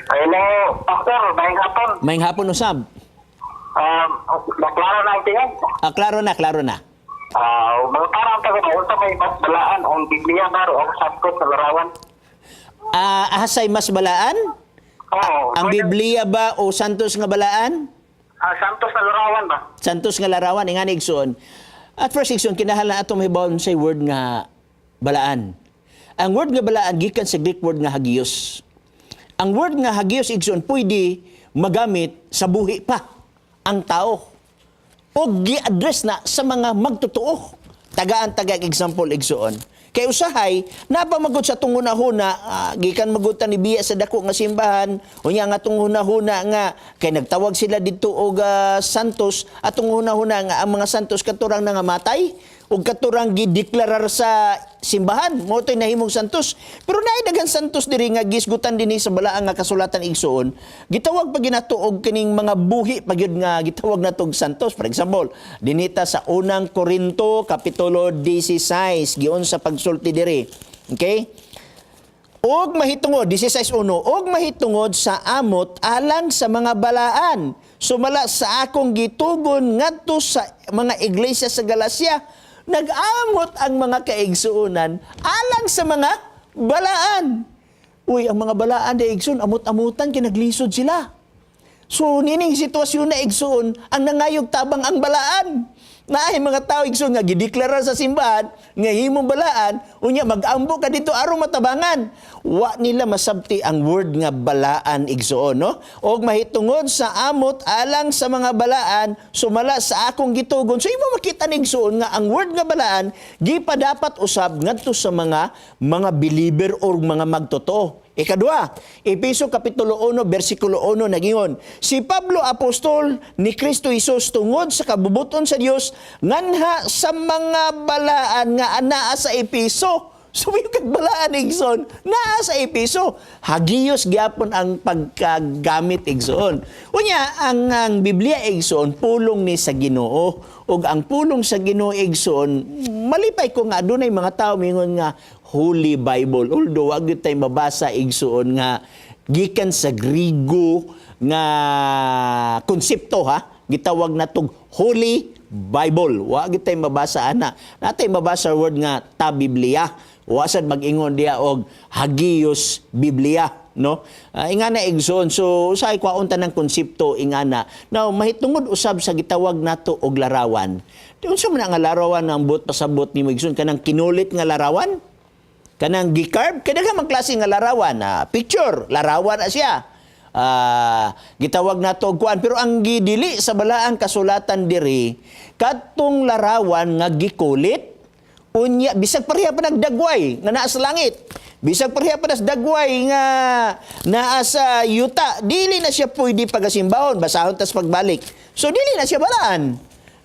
Hello, Pastor. Maayong hapon. Maayong hapon usab. Naklaro na ang tingin. Ah, klaro na, klaro na. Mga parang tayo ba, unsa may mas balaan ang Biblia ba o ang santos na larawan? Ah, asay mas balaan? Oo. Ang Biblia ba o santos nga balaan? Santos na larawan ba? Santos nga larawan, ingani, igsoon. At first, igsoon, kinahanglan atong mahibawon sa word nga balaan. Ang word nga balaan gikan sa Greek word nga hagios. Ang word nga hagios, igsoon, pwede magamit sa buhi pa ang tao o gi-address na sa mga magtotoo. Tagaan taga example, igsoon. Kay usahay, napamagod sa atong hunahuna, gikan magutan ni biya sa dako nga simbahan, unya nga atong hunahuna nga kay nagtawag sila didto og santos, atong hunahuna nga ang mga santos katurang nangamatay ug katurang gideklarar sa simbahan mao to'y nahimong santos. Pero naay daghan santos diri nga gisgutan dinhi sa balaan nga kasulatan, igsoon, gitawag pa ginato og kining mga buhi pa gyud nga gitawag nato og santos. For example, dinita sa Unang Korinto kapitulo 16, giun sa pagsulti diri, okay? Og mahitungod, 16.1, og mahitungod sa amot alang sa mga balaan, sumala sa akong gitugon ngadto sa mga iglesia sa Galacia, nag-amot ang mga kaigsuonan alang sa mga balaan. Uy, ang mga balaan di, igsoon, amot-amutan, kinaglisod sila. So, nining sitwasyon na, igsoon, ang nangayog tabang ang balaan. Naay mga tao, igsoon, nga gideklara sa simbahan, nga himong balaan, unya mag-ambo ka dito aron matabangan. Wa nila masabti ang word nga balaan, igsoon, no? Og mahitungod sa amot alang sa mga balaan, sumala sa akong gitugon. So, imo makita ni, igsoon, nga ang word nga balaan, gipadapat usab ngadto sa mga believer or mga magtotoo. Ikadua, Epeso Kapitulo 1, versikulo 1 nagingon, "Si Pablo, apostol ni Kristo Jesus tungod sa kabubuton sa Dios, nganha sa mga balaan nga anaa sa Epeso." So yung kag balaan, igsoon, naa sa Epeso. Hagios gyapon ang pagkagamit, igsoon. Unya, ang Biblia, igsoon, pulong ni sa Ginoo. Ug ang pulong sa Ginoo, igsoon, malipay ko nga adunay mga tao mingon nga Holy Bible. Although wag gyud tay mabasa, igsoon, nga gikan sa Grigo nga konsepto ha, gitawag natog Holy Bible. Wa gyud tay mabasa ana. Natay mabasa word nga ta Biblia. Wa sad mag-ingon diya og Hagios Biblia, no? Ingana, igsoon, so usahay kwaon ta ng konsepto ingana. Now, mahitungod usab sa gitawag nato og larawan. Di unsa man ang larawan ang buot pasabot ni igsoon? Kanang kinulit nga larawan? Kanang gicarve? Kay daghan man klase nga larawan. Picture, larawan na siya. Gitawag nato og kuan, pero ang gidili sa balaang kasulatan diri kadtong larawan nga gikulit. Unya bisag pareha pa nagdagway nga naa sa langit, bisag pareha pa nas dagway nga naa sa yuta, dili na siya pwede pagasimbahon. Basahon tas pagbalik. So dili na siya balaan.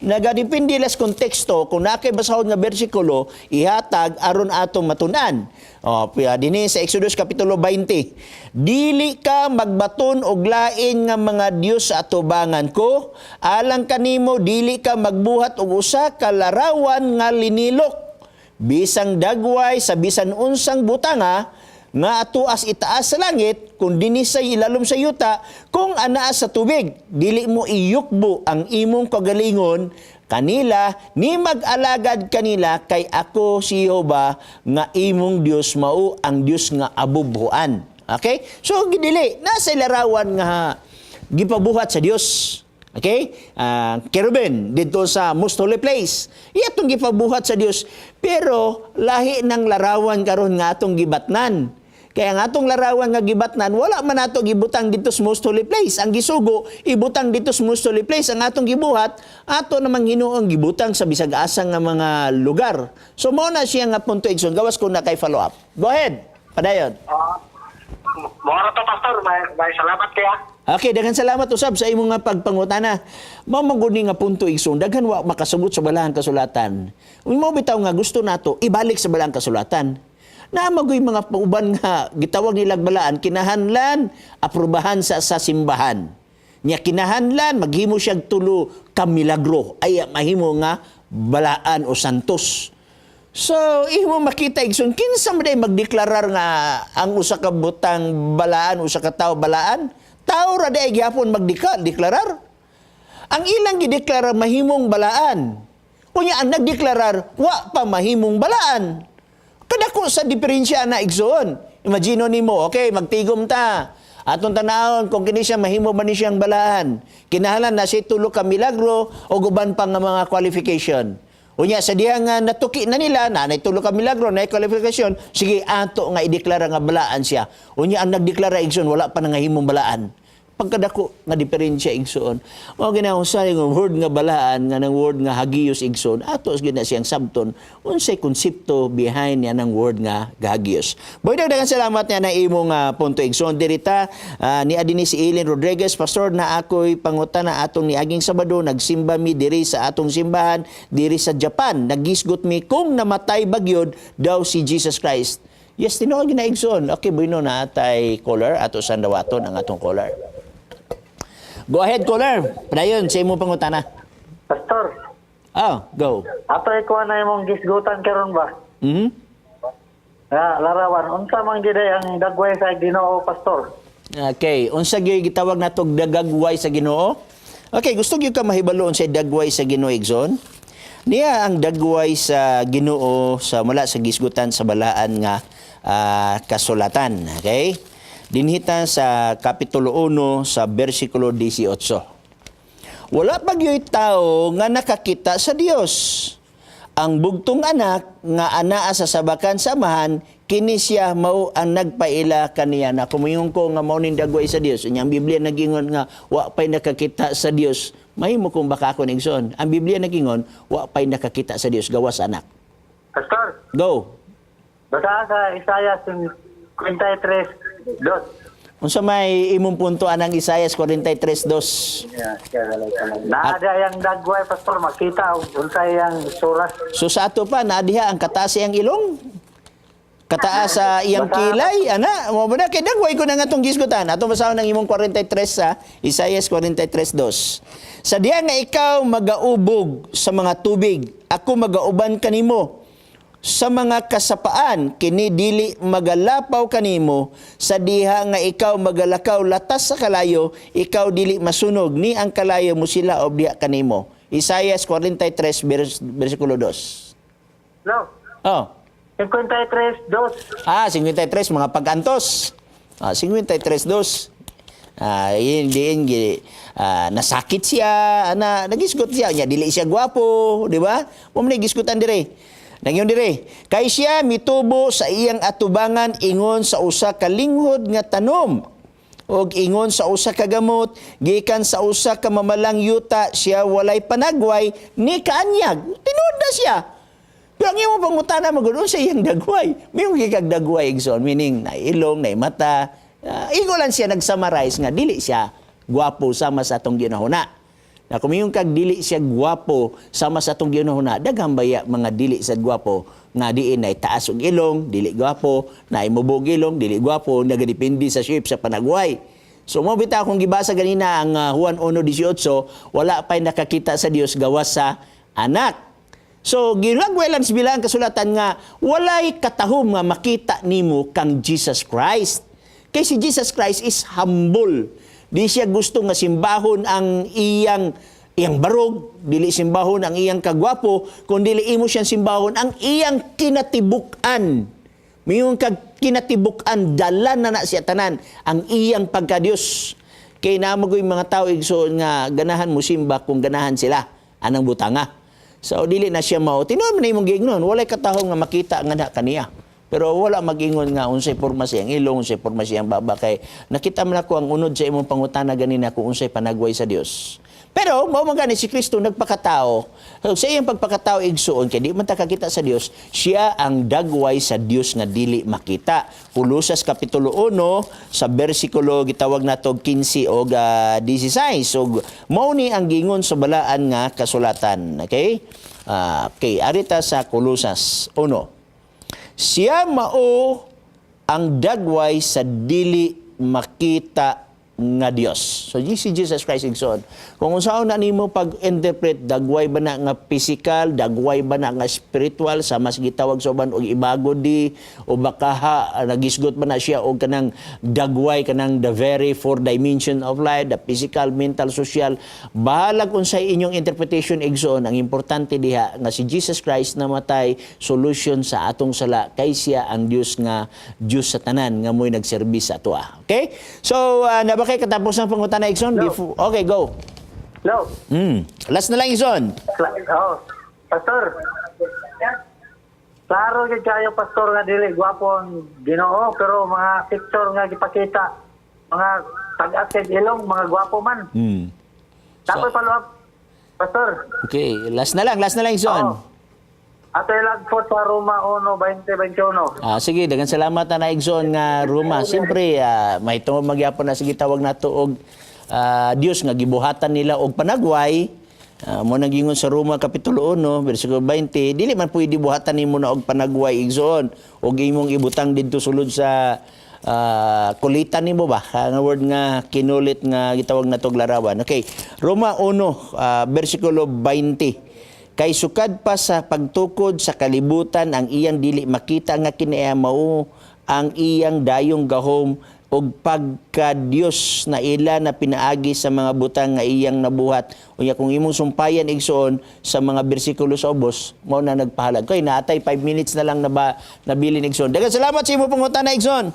Nagadepende las konteksto kung naa kay basahon nga bersikulo ihatag aron atong matun-an. O, dinhi sa Exodus kapitulo 20. "Dili ka magbaton og lain nga mga dios sa atubangan ko. Alang kanimo, dili ka magbuhat og usa ka larawan nga linilok, bisang dagway sa bisan unsang butanga nga atuas itaas sa langit, kung dinhi sa ilalom sa yuta, kung anaa sa tubig. Dili mo iyukbo ang imong kagalingon kanila ni mag-alagad kanila, kay ako si Jehova nga imong Dios mao ang Dios nga abubhuan." Okay? So gidili nasa larawan nga gipabuhat sa Dios. Okay? Kerubin dito sa most holy place. Iya atong gipabuhat sa Dios. Pero lahi ng larawan karon nga atong gibatnan. Kaya nga atong larawan nga gibatnan, wala man ato gibutang dito sa most holy place. Ang gisugo, ibutang dito sa most holy place. Ang atong gibuhat, ato namang Ginoong gibutang sa bisag asa nga mga lugar. So mao na siya nga punto, igsoon. Gawas ko na kay follow up. Go ahead. Padayon. Mao ra to, Pastor. May salamat kaya. Okay, daghan salamat usab sa imong nga pagpangutana. Mao man gud ni nga punto, igsoon, daghan wa makasugot sa balahang kasulatan. Ug mao bitaw nga gusto nato ibalik sa balahang kasulatan. Naa magoy mga uban nga gitawag nilag balaan, kinahanglan aprobahan sa simbahan. Nya kinahanglan maghimo siya tulo ka milagro ay mahimo nga balaan o santos. So, imo makita, igsoon, kinsa man day magdeklarar nga ang usa ka butang balaan, usa ka tawo balaan? Tao ra day gyapon magdeklarar. Ang ilang gideklara mahimong balaan. Unya ang nagdeklarar wa pa mahimong balaan. Kadako sa diferensya na, igsoon. Imagine nimo, okay, magtigom ta. Atong tanawon kung kini siya mahimo ba ni siyang balaan. Kinahanglan na siya tulo ka milagro o uban pa nga mga qualification. Unya sa diha nga natuki na nila na nay tulo ka milagro na qualification, sige, ato nga ideklara nga balaan siya. Unya ang nagdeklara, igsoon, wala pa nangahimong balaan. Pagkadako nga diferensya, igsoon. Mao gina usa nga word nga balaan nga nang word nga hagios, igsoon, ato gyud na siyang sabton unsay konsepto behind niya ng word nga hagios. Boy, dagdagan salamat niya na imong punto, igsoon. Dirita ni adini si Eileen Rodriguez, "Pastor, na ako'y pangutana. Atong niaging Sabado nagsimba mi diri sa atong simbahan diri sa Japan. Nagisgot mi kung namatay ba gyud daw si Jesus Christ." Yes, tinuod gyud na, igsoon. Okay, bueno, na atay caller, ato sa dawaton ang atong caller. Go ahead, caller. Padayon sa imong pangutana. Pastor, Oh, go. Ato ikuha na imong gisgutan karon ba? Mhm. Nga larawan, unsa man gyud ay ang dagway sa Ginoo, Pastor? Okay, unsa gyud gitawag natog dagagway sa Ginoo? Okay, gusto gyud ka mahibalo sa dagway sa Ginoo, igsoon? Niya ang dagway sa Ginoo sa mula sa gisgutan sa balaan nga kasulatan, okay? Dinhita sa kapitulo 1 sa bersikulo 18. Wala pa gyud tao nga nakakita sa Dios. Ang bugtong anak nga anaa sa sabakan sa Amahan, kini siya mao ang nagpaila kaniya. Na kumuyon ko nga mao ning dagway sa Dios. Unya ang Biblia nagingon nga wa pay nakakita sa Dios. Mahimo kong baka ako, igsoon. Ang Biblia nagingon wa pay nakakita sa Dios gawas anak. Pastor, Go. basa sa Isaiah 53:2. Unsa may imong punto anang Isaiah 43:2? Naa ang dagway, Pastor, makita og unsay ang suras. So sa ato pa naa diha ang kataas iyang ilong. Kataas sa iyang kilay, ana, mo ba na kay dagway ko na nga tong gisgutan. Ato basahon ang imong 43 sa Isaiah 43:2. Sa diha nga ikaw magaubog sa mga tubig, ako magauban kanimo. Sa mga kasapaan, kini dili magalapaw kanimo. Sa diha nga ikaw magalakaw latas sa kalayo, ikaw dili masunog, ni ang kalayo mosilaob diha kanimo. Isaiah 43 versikulo 2. No, Oh. 53:2. Ah, 53 mga pag-antos. Ah, 53:2. Ah, yun din nasakit siya, ana, nagisgot siya nya dili siya gwapo, di ba? Mo man gisgutan dire. Nangyon dire, kay siya mitubo sa iyang atubangan ingon sa usa ka linghod nga tanom og ingon sa usa ka gamot gikan sa usa ka mamalang yuta. Siya walay panagway ni kaanyag. Tinuod na siya. Pero ang iyong pangutana magud, sa iyang dagway. May mga kag dagway, igsoon, meaning na ilong, na mata. Igo lang siya nag-summarize nga dili siya gwapo sama sa atong ginahuna. Na kung yung kag dili siya gwapo sama sa atong ginahuna, daghan baya mga dili sa gwapo nga diin na taas og ilong, dili gwapo, na imubog ilong, dili gwapo, nagadepende sa shape sa panagway. So mo bitaw akong gibasa ganina ang Juan 1:18, wala pa'y nakakita sa Dios gawas sa anak. So, gilagway lang sa bilang kasulatan nga walay katahom nga makita nimo kang Jesus Christ. Kay si Jesus Christ is humble. Di siya gusto nga simbahon ang iyang iyang barog, dili simbahon ang iyang kagwapo, kun dili imo siyang simbahon ang iyang kinatibuk-an. Mayon kag kinatibuk-an, dala na na siya tanan ang iyang pagka-Dios. Kay namagoy mga tao, igsoon, nga ganahan mo simba kung ganahan sila anang butanga. So dili na siya mao. Tinuod man imong giingnon, walay katahom nga makita nga na kaniya. Pero wala mag-ingon nga unsay porma siyang ilong, unsay porma siyang baba, kay nakita man ako ang unod sa imong pangutana ganina kung unsay panagway sa Dios. Pero mao man gani si Kristo nagpakatao. So, sa iyang pagpakatao, igsuon, kay di man ta kakita sa Dios, siya ang dagway sa Dios nga dili makita. Kolosas kapitulo 1 sa bersikulo gitawag nato 15 og 16. So mao ni ang gingon sa balaan nga kasulatan. Okay? Okay, arita sa Kolosas 1. Siya mao ang dagway sa dili makita nga Dios. So si Jesus Christ, igsoon, kung unsaon na nimo pag-interpret, dagway ba na nga physical, dagway ba na nga spiritual, sa mas gitawag sa uban og imago Dei, o baka ha, nagisgot ba na siya og kanang dagway, kanang the very four dimension of life, the physical, mental, social. Bahalag unsay inyong interpretation, igsoon, ang importante diha nga si Jesus Christ namatay, solution sa atong sala, kay siya ang Dios nga Dios sa tanan nga mo'y nagserbis sa atoa. Okay? So, naa ba kay katapos ng pangutana, igsoon? No. Before, okay, go. Hello. Last na lang, igsoon. Oh, Pastor. Klaro gyud kayo, Pastor, nga dili gwapo ang Ginoo, pero mga picture nga gipakita, mga tag-as kay ilong, mga gwapo man. Tapos follow up, Pastor. Okay, last na lang, last na lang, igsoon. Oo. Ato ilang po sa Roma 1, 20, 21. Ah, sige, daghang salamat na igsoon nga Roma. Siyempre, may tungod magyapon na sige tawag nato og Dios nga gibuhatan nila og panagway. Mo nang gingon sa Roma kapitulo 1 bersikulo 20, dili man pwede buhatan nimo na og panagway, igsoon, og imong ibutang didto sulod sa kulitan nimo ba nga word nga kinulit nga gitawag nato og larawan. Okay, Roma 1 bersikulo 20. Kay sukad pa sa pagtukod sa kalibutan, ang iyang dili makita nga kinaiya mao ang iyang dayong gahom ug pagka-Dios na ila na pinaagi sa mga butang nga iyang nabuhat. Unya kung imong sumpayan, igsoon, sa mga bersikulo sa ubos, mao na nagpahalag. Kay naatay 5 minutes na lang na ba nabilin, igsoon. Daghang salamat sa imong pangutana, igsoon.